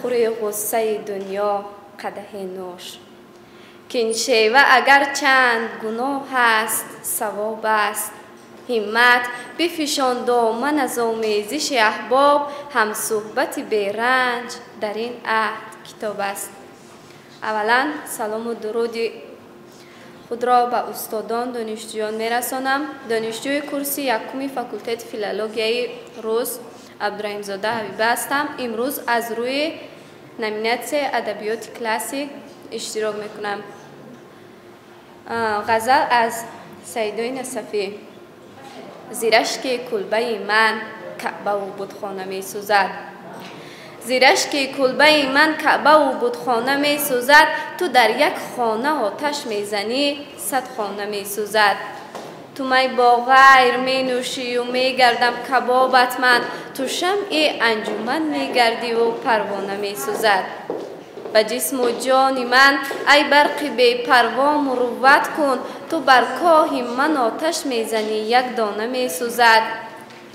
хӯри ғуссаи дунё қадаҳе нӯш. Кин шева агар чанд гуноҳ аст, савоб аст. Ҳиммат бифишон доман аз омезиши аҳбоб, ҳамсуҳбати беранҷ дар ин аҳд китоб аст. Аввалан салому дуруди худро ба устодон, донишҷӯён мерасонам. Донишҷӯи курси якуми факултети филологияи рус Абдураҳимзода Ҳабиба ҳастам. Имрӯз аз рӯи номинатсияи адабиёти классик иштирок мекунам. Ғазал аз Саидои Насафӣ. Зирашки кулбаи ман каъбаву будхона месӯзад. Зирашки кулбаи ман каъбаву будхона месӯзад. Ту дар як хона оташ мезанӣ, сад хона месӯзад. Ту май бо ғайр менӯшию мегардам кабобат ман. Ту шамъи анҷуман мегардиву парвона месӯзад. Ба ҷисму ҷони ман ай барқи бепарво мурувват кун. Ту бар коҳи ман оташ мезанӣ, як дона месӯзад.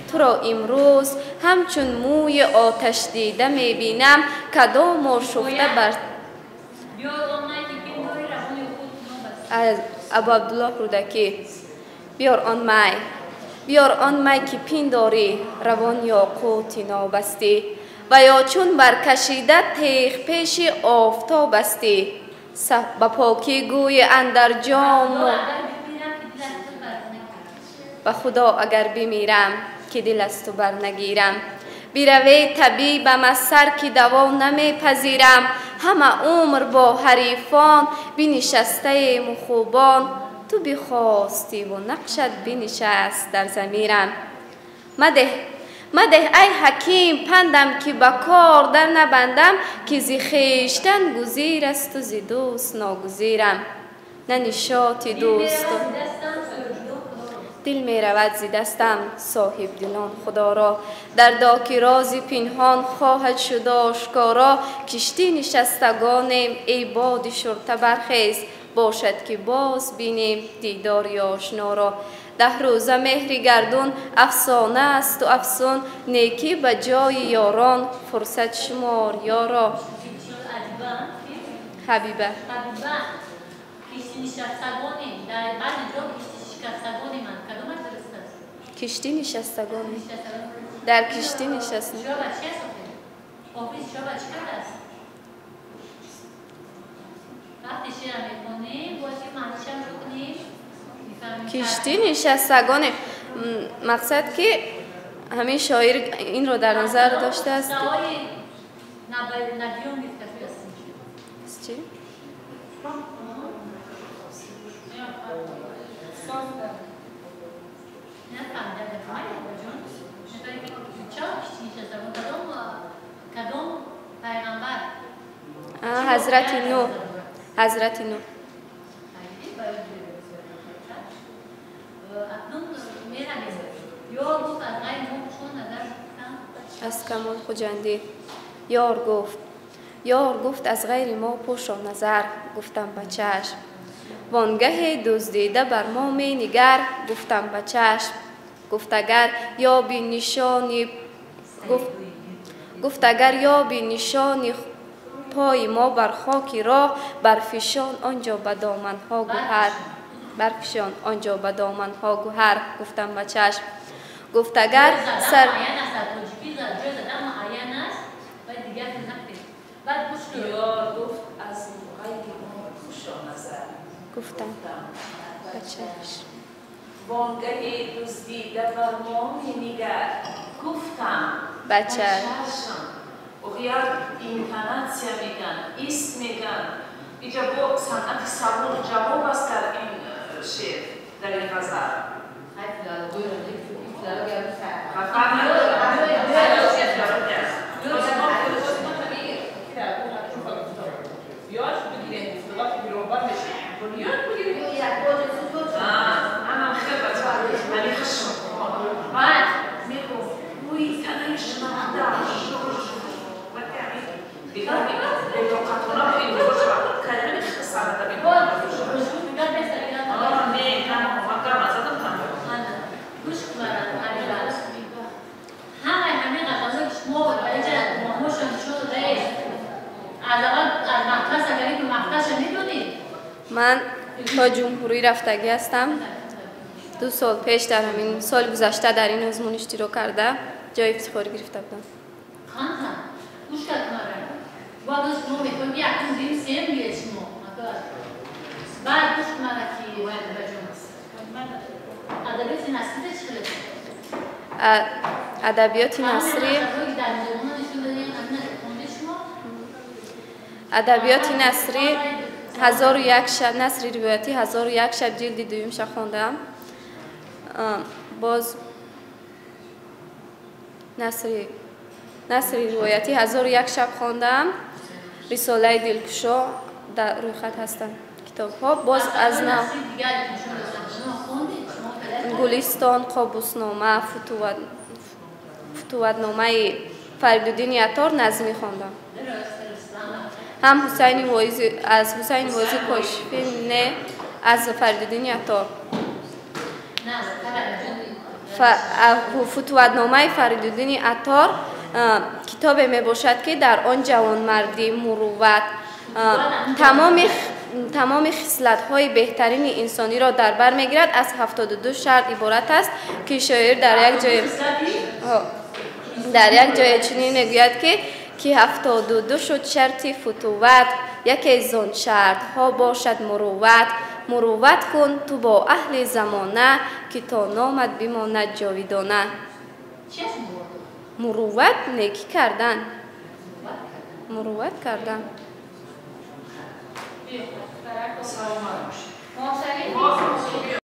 Туро имрӯз ҳамчун мӯи оташдида мебинам, кадом ошуфта бар Абу Абдуллоҳ Рӯдакӣ. Биёр он май, биёр он май, ки пиндорӣ равон ёқути нобастӣ, ва ё чун баркашида теғ пеши офтобастӣ. Ба покӣ гӯи андар ҷому ба худо агар бимирам, ки дил аз ту барнагирам. Бираве табибам аз сар, ки даво намепазирам. Ҳама умр бо ҳарифон бинишастаему хубон. Ту бихостиву нақшат бинишаст дар замирам. Мадеҳ, мадеҳ ай ҳаким пандам, ки ба кор дар набандам, ки зи хештан гузир асту зи дӯст ногузирам. На нишоти дӯсту дил меравад зи дастам, соҳибдилон худоро. Дардо ки рози пинҳон хоҳад шуд ошкоро. Киштӣ нишастагонем, эй боди шурта бархез, бошад ки боз бинем дидори ошноро. Даҳ рӯза меҳри гардун афсона асту афсун, некӣ ба ҷои ёрон фурсат шумор ёро. Ҳабиба. Киштӣ нишастагонем. Дар киштӣ нишастем. Киштӣ нишастагонем. Мақсад ки ҳамин шоир инро дар назар доштааст. Чӣ? Ҳазрати Нӯҳ. Ҳазрати Нӯҳ. Аз Камол Хуҷандӣ. Ёр гуфт, ёр гуфт аз ғайри мо пӯшо назар, гуфтам ба чашм. Вонгаҳе дуздида бар мо менигар, гуфтам ба чашм. Гуфт агар ёби нишони гуфт агар ёби нишони пои мо бар хоки роҳ, барфишон он ҷо ба доманҳо гӯҳар, барфишон он ҷо ба доманҳо гӯҳар, гуфтам ба чашм. Гуфт агар сар гуфтам ба чашм. Вонгаҳе дуздида бар мо менигар, гуфтам ба чашм. Як интонатсия меган, ист меган. Иҷа бо санъати савол ҷавоб аст дар ин шеър, дар ин ғазал. Ман то ҷумҳурӣ рафтагӣ ҳастам. 2 сол пеш дар ҳамин соли гузашта дар ин озмун иштирок карда ҷои ифтихорӣ гирифта будам. Адабиёти насрӣ, адабиёти насрӣ 1001 шаб, насри ривоятӣ 1001 шаб ҷилди дуюмша хондам. Боз насри ривоятӣ 1001 шаб хондам. Рисолаи дилкушо дар рӯйхат ҳастанд китобҳо. Боз аз нав Гулистон, Қобуснома, Футуватномаи Фаридуддини Аттор назмӣ хондам. Ҳам Ҳусайни Воизи, аз Ҳусайни Воизи Кошифӣ не, аз Фаридуддини Аттор. Футуватномаи Фаридуддини Аттор китобе мебошад, ки дар он ҷавонмардӣ, мурувват, тамоми хислатҳои беҳтарини инсониро дар бар мегирад. Аз 72 шарт иборат аст, ки шоир дар як ҷое чунин мегӯяд, ки 72 шуд шарти футуват, яке зон шартҳо бошад мурувват. Мурувват кун ту бо аҳли замона, ки то номат бимонад ҷовидона. Мурувват некӣ кардан, мурувват кардан. Саломат бошед.